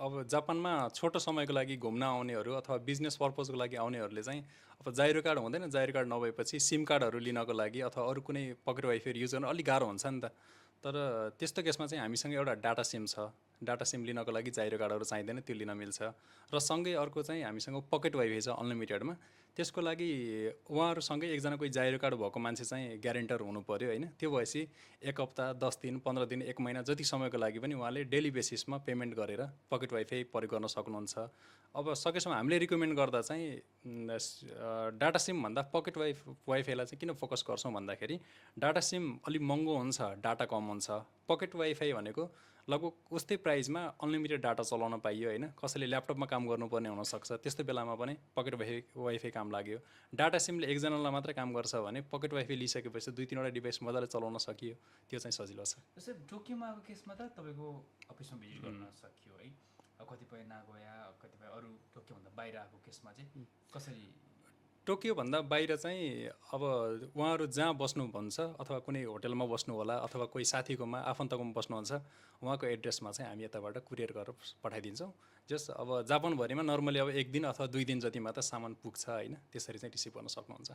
अब जापानमा छोटो समयको लागि घुम्न आउनेहरू अथवा बिजनेस पर्पजको लागि आउनेहरूले चाहिँ अब जाइरो कार्ड हुँदैन, जाइरो कार्ड नभएपछि सिम कार्डहरू लिनको लागि अथवा अरू कुनै पकेट वाइफाई युज गर्न अलिक गाह्रो हुन्छ नि त। तर त्यस्तो केसमा चाहिँ हामीसँग एउटा डाटा सिम छ। डाटा सिम लिनको लागि जाइरो कार्डहरू चाहिँदैन, त्यो लिन मिल्छ। र सँगै अर्को चाहिँ हामीसँग पकेट वाइफाई छ अनलिमिटेडमा। त्यसको लागि उहाँहरूसँगै एकजना कोही जाइरो कार्ड भएको मान्छे चाहिँ ग्यारेन्टर हुनु पऱ्यो होइन। त्यो भएपछि 1 हप्ता 10 दिन 15 दिन 1 महिना जति समयको लागि पनि उहाँले डेली बेसिसमा पेमेन्ट गरेर पकेट वाइफाई प्रयोग गर्न सक्नुहुन्छ। अब सकेसम्म हामीले रिकमेन्ड गर्दा चाहिँ डाटा सिमभन्दा पकेट वाइफाईलाई चाहिँ किन फोकस गर्छौँ भन्दाखेरि डाटा सिम अलिक महँगो हुन्छ, डाटा कम हुन्छ। पकेट वाइफाई भनेको लगभग उस्तै प्राइसमा अनलिमिटेड डाटा चलाउन पाइयो होइन। कसैले ल्यापटपमा काम गर्नुपर्ने हुनसक्छ, त्यस्तो बेलामा पनि पकेट वाइफाई काम लाग्यो। डाटा सिमले एकजनालाई मात्रै काम गर्छ भने पकेट वाइफाई लिइसकेपछि 2-3वटा डिभाइस मजाले चलाउन सकियो, त्यो चाहिँ सजिलो छ। जस्तै टोकियोमा आएको केसमा त तपाईँको अफिसमा भिजिट गर्न सकियो है, कतिपय नागोया कतिपय अरू टोकियोभन्दा बाहिर आएको केसमा चाहिँ कसरी? टोकियोभन्दा बाहिर चाहिँ अब उहाँहरू जहाँ बस्नुहुन्छ अथवा कुनै होटलमा बस्नु होला अथवा कोही साथीकोमा आफन्तकोमा बस्नुहुन्छ, उहाँको एड्रेसमा चाहिँ हामी यताबाट कुरियर गरेर पठाइदिन्छौँ। जस अब जापानभरिमा नर्मली अब 1 दिन अथवा 2 दिन जति मात्र सामान पुग्छ होइन, त्यसरी चाहिँ रिसिभ गर्न सक्नुहुन्छ।